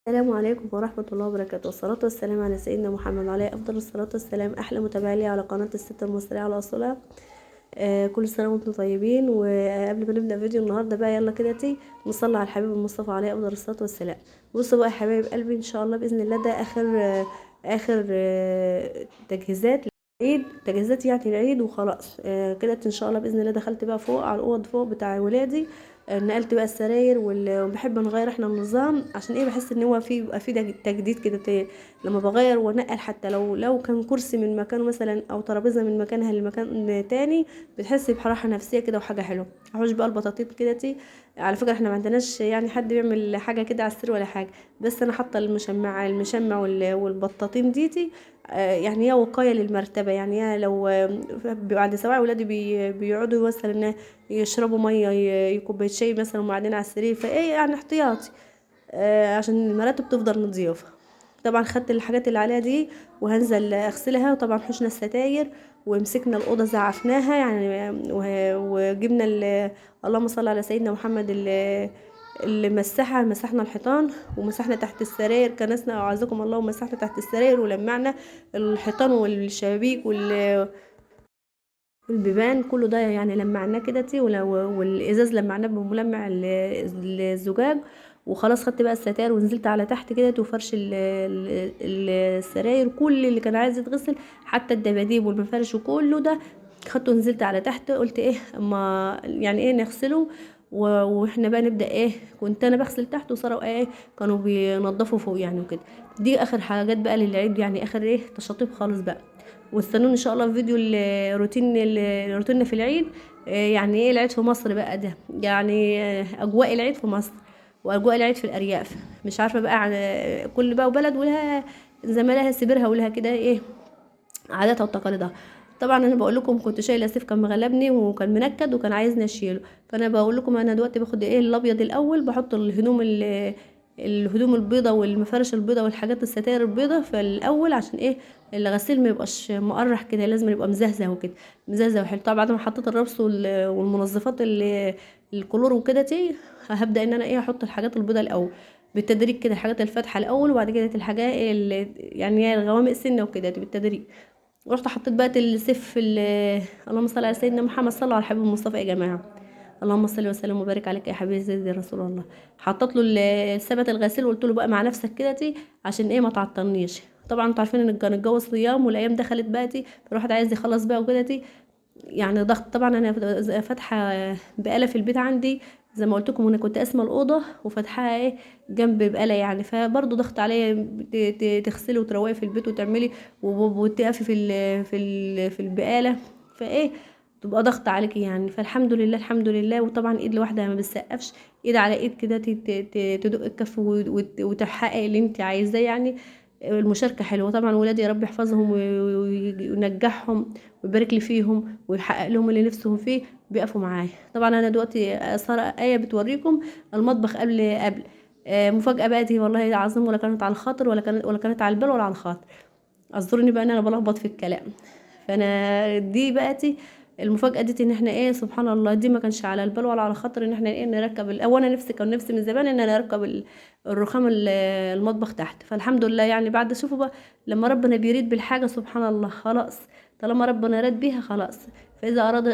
السلام عليكم ورحمة الله وبركاته، والصلاة والسلام على سيدنا محمد وعليه أفضل الصلاة والسلام. أحلى متابعي لي على قناة الست المصرية على أصولها. كل سنة وانتم طيبين. وقبل ما نبدأ فيديو النهاردة بقى يلا كده تي نصلي على الحبيب المصطفى عليه أفضل الصلاة والسلام. بصوا بقى يا حبايب قلبي، إن شاء الله بإذن الله ده آخر تجهيزات العيد، تجهيزات يعني العيد وخلاص. كده إن شاء الله بإذن الله دخلت بقى فوق على الأوض فوق بتاع ولادي. نقلت بقى السراير وبحب نغير احنا النظام عشان ايه، بحس ان هو بيبقى في تجديد كده. لما بغير وانقل حتى لو كان كرسي من مكانه مثلا او ترابيزة من مكانها لمكان تاني، بتحس بحراحه نفسية كده وحاجه حلوة. احوش بقى البطاطين كده تي. على فكرة احنا ما عندناش يعني حد بيعمل حاجة كده على السرير ولا حاجة، بس انا حاطه المشمع والبطاطين ديتي، يعني هي وقاية للمرتبه. يعني هي لو بعد سواء ولادي بيقعدوا مثلا يشربوا مية، كوباية شاي مثلا وقاعدين على السرير، فايه يعني احتياطي، عشان المراتب تفضل نظيفة. طبعا خدت الحاجات اللي عليها دي وهنزل اغسلها. وطبعا حشنا الستاير ومسكنا الاوضة زعفناها يعني، وجبنا اللهم صل على سيدنا محمد اللي مسحنا الحيطان ومسحنا تحت السراير، كنسنا اعزكم الله، ومسحنا تحت السراير ولمعنا الحيطان والشبابيك والبيبان كله ده يعني لمعناه كده تي، والازاز لمعناه بملمع الزجاج. وخلاص خدت بقى الستاير ونزلت على تحت كده وفرش السراير، كل اللي كان عايز يتغسل حتى الدباديب والمفارش وكله ده خدته ونزلت على تحت. قلت ايه اما يعني ايه نغسله واحنا بقى نبدا ايه، كنت انا بغسل تحت وصاروا ايه كانوا بينظفوا فوق يعني وكده. دي اخر حاجات بقى للعيد يعني، اخر ايه تشطيب خالص بقى. واستنوني ان شاء الله في فيديو الروتين في العيد. يعني ايه العيد في مصر بقى ده، يعني اجواء العيد في مصر واجواء العيد في الارياف. مش عارفه بقى عن كل بقى وبلد ولها زمالها سبرها ولها كده ايه عاداتها وتقاليدها. طبعا انا بقول لكم كنت شايله سيف كان مغلبني وكان منكد وكان عايزني اشيله، فانا بقول لكم انا دلوقتي باخد ايه الابيض الاول، بحط الهدوم البيضة والمفارش البيضة والحاجات الستاير البيضة في الاول، عشان ايه الغسيل ما يبقاش مقرح كده، لازم يبقى مزهزه وكده، مزهزه وحلو. طبعا بعد ما حطيت الربس والمنظفات الكلور وكده تي، هبدا ان انا ايه احط الحاجات البيضة الاول بالتدريج كده، الحاجات الفاتحة الاول وبعد كده الحاجات يعني هي الغوامق سنة وكده بالتدريج. ورحت حطيت بقى السيف اللهم صل على سيدنا محمد، صلوا على الحبيب المصطفى يا جماعة، اللهم صل وسلم وبارك عليك يا حبيبي سيدي رسول الله. حطيت له السبت الغسيل وقلت له بقى مع نفسك كده تي عشان ايه ما تعطلنيش. طبعا انتوا عارفين ان كان الجو صيام والايام دخلت بقى تي، فالواحد عايز يخلص بقى وكده تي يعني ضغط. طبعا انا فاتحة بقاله في البيت عندي زي ما قلت لكم، انا كنت قاسمة الاوضة وفاتحاها ايه جنب بقاله يعني، فبرضه ضغط عليا تغسلي وتروقي في البيت وتعملي وتقفي في البقالة، فايه تبقى ضغط عليكي يعني. فالحمد لله الحمد لله. وطبعا ايد لوحدها ما بتسقفش، ايد على ايد كده تدق الكف وتحقق اللي انت عايزاه يعني. المشاركة حلوة. طبعا ولادي يا رب يحفظهم وينجحهم ويبارك لي فيهم ويحقق لهم اللي نفسهم فيه، بيقفوا معايا. طبعا انا دلوقتي ساره ايه بتوريكم المطبخ قبل مفاجاة بقى دي والله العظيم، ولا كانت على الخاطر ولا كانت على البال ولا على الخاطر. اعذروني بقى ان انا بلخبط في الكلام. فانا دي بقى المفاجاة دي ان احنا ايه سبحان الله، دي ما كانش على البال ولا على خاطر ان احنا ايه نركب انا نفسي كان نفسي من زمان ان انا اركب الرخام المطبخ تحت. فالحمد لله يعني بعد شوفوا بقى لما ربنا بيريد بالحاجة سبحان الله، خلاص طالما ربنا راد بيها خلاص، فاذا اراد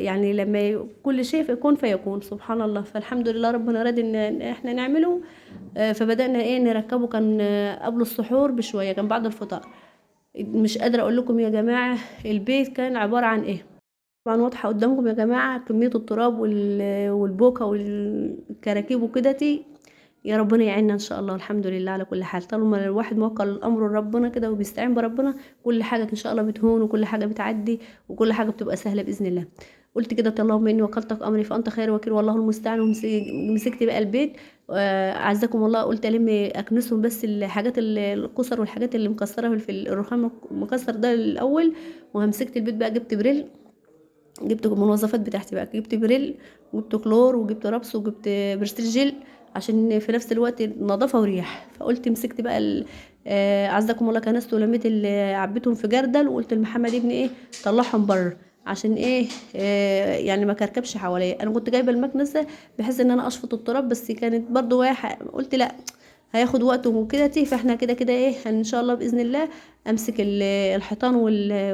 يعني لما كل شيء فيكون فيكون سبحان الله. فالحمد لله ربنا راد ان احنا نعمله. فبدانا ايه نركبه، كان قبل السحور بشوية، كان بعد الفطار. مش قادرة اقول لكم يا جماعة البيت كان عبارة عن ايه. طبعا واضحة قدامكم يا جماعة كمية التراب والبوكه والكراكيب وكده تي. يا ربنا يعيننا ان شاء الله. الحمد لله على كل حال. طالما الواحد موكل الامر لربنا كده وبيستعين بربنا، كل حاجة ان شاء الله بتهون وكل حاجة بتعدي وكل حاجة بتبقى سهلة باذن الله. قلت كده اللهم اني وكلتك امري فانت خير وكيل والله المستعان. ومسكت بقى البيت، اعزكم الله، قلت الم اكنسهم بس الحاجات الكسر والحاجات اللي مكسرة في الرخام المكسر ده الاول. وهمسكت البيت بقى، جبت بريل، جبت المنظفات بتاعتي بقى، جبت بريل وجبت كلور وجبت ربس وجبت برستيل جل عشان في نفس الوقت نظافة وريح. فقلت مسكت بقى اعزكم الله كنست ولميت عبيتهم في جردل، وقلت لمحمد ابني ايه طلعهم بره عشان ايه يعني ما كركبش حواليا. انا كنت جايبه المكنسة بحيث ان انا اشفط التراب، بس كانت برضو واحد قلت لا هياخد وقته وكده. فاحنا كده كده ايه ان شاء الله باذن الله امسك الحيطان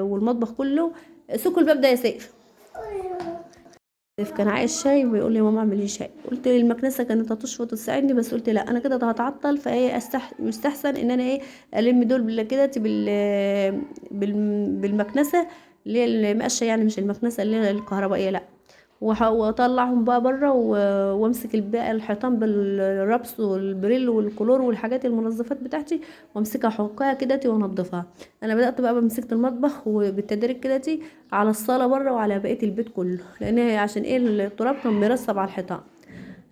والمطبخ كله. سكوا الباب ده يا سيف. سيف كان عايز شاي وبيقول لي ماما اعملي شاي، قلت لي المكنسة كانت هتشفط وتساعدني، بس قلت لا انا كده هتعطل، فايه يستحسن ان انا ايه الم دول كده بالمكنسه اللي هي المقشه، يعني مش المكنسة اللي هي الكهربائية لا، واطلعهم بقى بره وامسك الباقي الحيطان بالربس والبريل والكلور والحاجات المنظفات بتاعتي، وامسكها احكها كده وانضفها. انا بدات بقى مسكت المطبخ وبالتدريج كده على الصاله بره وعلى بقية البيت كله، لان عشان ايه التراب كان مرصب على الحيطان.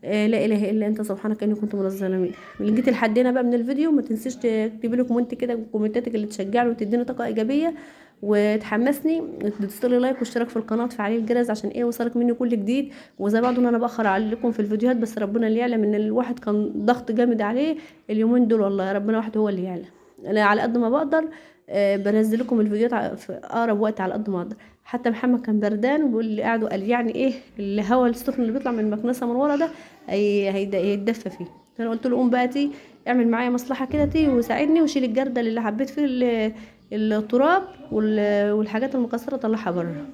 لا اله الا انت سبحانك اني كنت من الظالمين. من جيت لحد هنا بقى من الفيديو، ما تنسيش تكتبي لي comment كده، كومنتاتك اللي تشجعني وتديني طاقة ايجابية وتحمسني، تدوسي like واشتراك في القناة وتفعلي الجرس عشان ايه يوصلك مني كل جديد. وزي بعض ان انا باخر عليكم في الفيديوهات، بس ربنا اللي يعلم ان الواحد كان ضغط جامد عليه اليومين دول، والله ربنا واحد هو اللي يعلم. انا على قد ما بقدر بنزل لكم الفيديوهات في اقرب وقت على قد ما اقدر. حتى محمد كان بردان وبيقول لي قاعد وقال يعني ايه الهواء السخن اللي بيطلع من المكنسة من ورا ده هيتدفى فيه. انا قلت له قوم بقى تي اعمل معايا مصلحة كده تي وساعدني وشيل الجردل اللي حبيت فيه التراب والحاجات المكسره طلعها بره.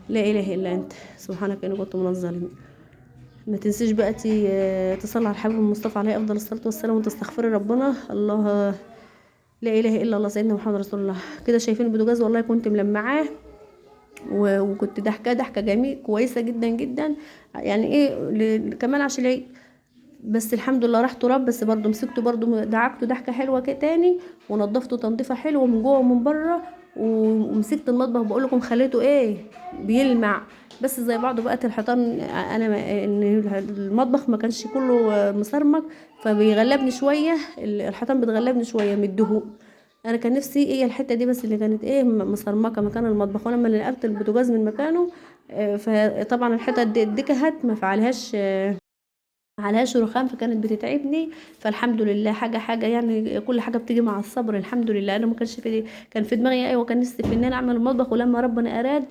لا اله الا انت سبحانك اني كنت من الظالمين. ما تنسيش بقى تصلي على الحبيب المصطفى عليه افضل الصلاة والسلام وتستغفري ربنا. الله لا اله الا الله سيدنا محمد رسول الله. كده شايفين البوتاجاز والله كنت ملمعاه وكنت ضحكه ضحكه جميل كويسة جدا جدا، يعني ايه كمان عشان العيد. بس الحمد لله راح تراب، بس برضو مسكته برضو دعكته ضحكه حلوة كده تاني، ونضفته تنظيفه حلوة من جوه ومن بره، ومسكت المطبخ بقول لكم خليته ايه بيلمع. بس زي بعضه بقت الحيطان، انا المطبخ ما كانش كله مسرمك فبيغلبني شوية، الحيطان بتغلبني شوية من الدهون. انا كان نفسي ايه الحتة دي بس اللي كانت ايه مسرمكه مكان المطبخ، وانا لما نقلت البوتاجاز من مكانه فطبعا الحيطة دكهت ما فعلهاش عليهاش رخام، فكانت بتتعبني. فالحمد لله حاجة حاجة يعني كل حاجة بتيجي مع الصبر الحمد لله. انا ما كانش في كان في دماغي ايوه كان نفسي في ان انا اعمل المطبخ، ولما ربنا اراد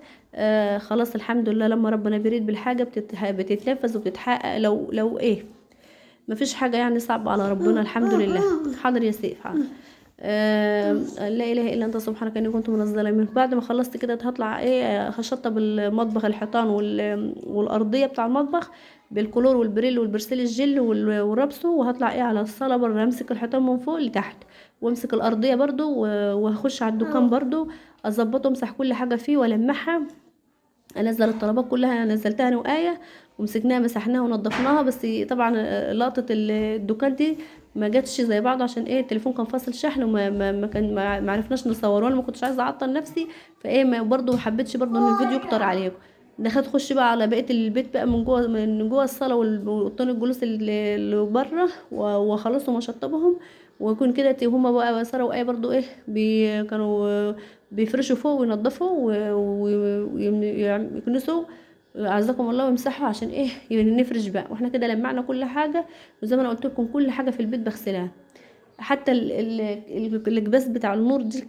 خلاص الحمد لله. لما ربنا بيريد بالحاجة بتتنفذ وبتتحقق، لو ايه ما فيش حاجة يعني صعبة على ربنا الحمد لله. حاضر يا سيف حاضر. لا اله الا انت سبحانك اني كنت من الظالمين. بعد ما خلصت كده هطلع ايه هشطب المطبخ الحيطان والارضيه بتاع المطبخ بالكلور والبريل والبرسيل الجل والربسو، وهطلع ايه على الصاله بره امسك الحيطان من فوق لتحت، وامسك الارضية برضو، وهخش على الدكان برضو اظبطه امسح كل حاجة فيه والمعها. انزل الطلبات كلها نزلتها انا وآية ومسكناها مسحناها ونضفناها. بس طبعا لقطة الدكان دي ما جاتش زي بعض عشان ايه التليفون كان فاصل شحن وما ما ما كان ما عرفناش نصوره، وانا ما كنتش عايزه اعطل نفسي، فايه ما برضو ما حبيتش برضو ان الفيديو يكتر عليكم. دخلت خش بقى على بقية البيت بقى من جوه، من جوه الصاله واوضتين الجلوس اللي بره وخلصوا مشطبهم، ويكون كده هما بقى ساره وآية برضو ايه كانوا بيفرشوا فوق وينضفوا ويكنسوا اعزكم الله ويمسحوا عشان ايه نفرش بقى. واحنا كده لمعنا كل حاجة، وزي ما انا قلت لكم كل حاجة في البيت بغسلها، حتى الاكباس بتاع النور دي،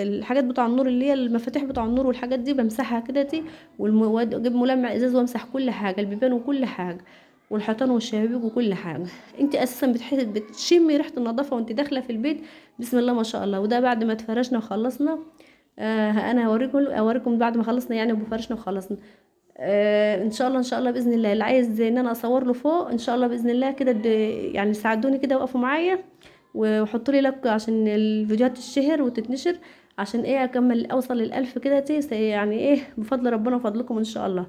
الحاجات بتاع النور اللي هي المفاتيح بتاع النور والحاجات دي بمسحها كده دي، واجيب ملمع ازاز وامسح كل حاجة، البيبان وكل حاجة والحيطان والشبابيك وكل حاجة. انت اساسا بتشمي ريحه النظافة وانت داخله في البيت بسم الله ما شاء الله. وده بعد ما اتفرشنا وخلصنا، انا هوريكم بعد ما خلصنا يعني وفرشنا وخلصنا. ان شاء الله ان شاء الله باذن الله اللي عايز ان انا اصور له فوق ان شاء الله باذن الله كده يعني ساعدوني كده وقفوا معايا وحطوا لي like عشان الفيديوهات تتشهر وتتنشر، عشان ايه اكمل اوصل للألف كده يعني ايه بفضل ربنا وفضلكم ان شاء الله.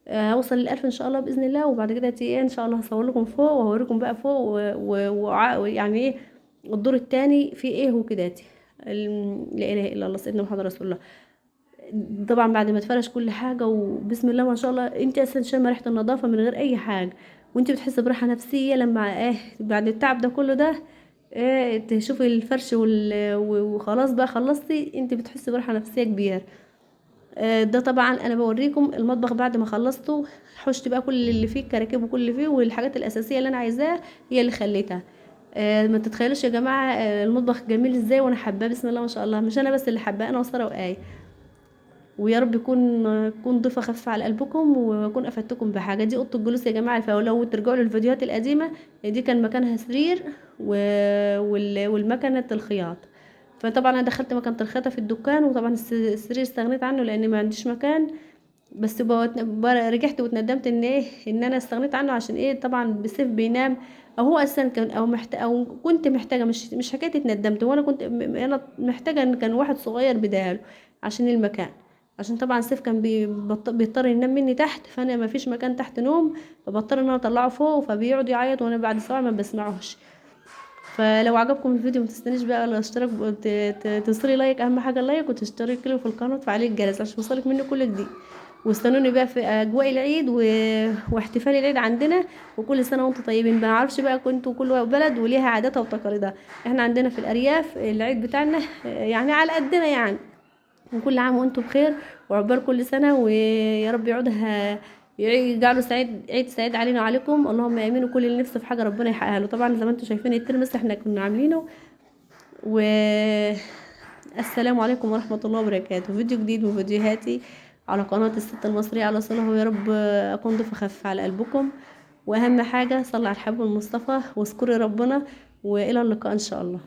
هوصل للألف ان شاء الله باذن الله، وبعد كده ايه ان شاء الله هصور لكم فوق وهوريكم بقى فوق ويعني ايه الدور الثاني في ايه وكده. لا اله الا الله سيدنا محمد رسول الله. طبعا بعد ما اتفرش كل حاجة وبسم الله ما شاء الله، انت اساسا شامة ريحه النظافة من غير اي حاجة، وانت بتحسي براحة نفسية لما ايه بعد التعب ده كله ده ايه تشوفي الفرش وخلاص بقى خلصتي، انت بتحسي براحة نفسية كبيرة. ده طبعا انا بوريكم المطبخ بعد ما خلصته، حشت بقى كل اللي فيه الكراكيب وكل اللي فيه والحاجات الاساسية اللي انا عايزاها هي اللي خليتها. ما تتخيلوش يا جماعة المطبخ جميل ازاي، وانا حباه بسم الله ما شاء الله. مش انا بس اللي حباه، انا وسارة وآية. ويا رب يكون ضيفه خفيفة على قلبكم واكون افدتكم بحاجة. دي اوضة الجلوس يا جماعة، فلو ترجعوا للفيديوهات القديمة دي كان مكانها سرير والمكنه الخياط. فطبعا انا دخلت مكنه الخياطة في الدكان، وطبعا السرير استغنيت عنه لان ما عنديش مكان، بس رجعت واتندمت ان ايه ان انا استغنيت عنه، عشان ايه طبعا بسيف بينام، او هو اصلا كان او محتاج، او كنت محتاجه، مش حكاية اتندمت، وانا كنت انا محتاجه ان كان واحد صغير بداله عشان المكان، عشان طبعا سيف كان بيضطر ينام مني تحت، فانا ما فيش مكان تحت نوم، فبضطر ان انا اطلعه فوق، فبيقعد يعيط وانا بعد ساعة ما بسمعهوش. فلو عجبكم الفيديو ما تستنيش بقى الاشتراك، تصري like، اهم حاجة ال like، وتشتركي في القناة وتفعلي الجرس عشان يوصلك مني كل جديد. واستنوني بقى في اجواء العيد واحتفال العيد عندنا، وكل سنة وانتم طيبين. ما اعرفش بقى كنتوا كل بلد وليها عاداتها وتقاليدها، احنا عندنا في الارياف العيد بتاعنا يعني على قدنا يعني. وكل عام وانتم بخير، وعقبال كل سنة، ويا رب يعودها يجعله سعيد، عيد سعيد علينا وعليكم، اللهم امين. وكل اللي نفسه في حاجة ربنا يحققها له. طبعا زي ما انتم شايفين الترمس احنا كنا عاملينه. و السلام عليكم ورحمة الله وبركاته. فيديو جديد من فيديوهاتي على قناة الست المصرية على صله، ويا رب اكون ضيفه خفيفة على قلبكم. واهم حاجة صلي على الحبيب المصطفى واذكري ربنا، والى اللقاء ان شاء الله.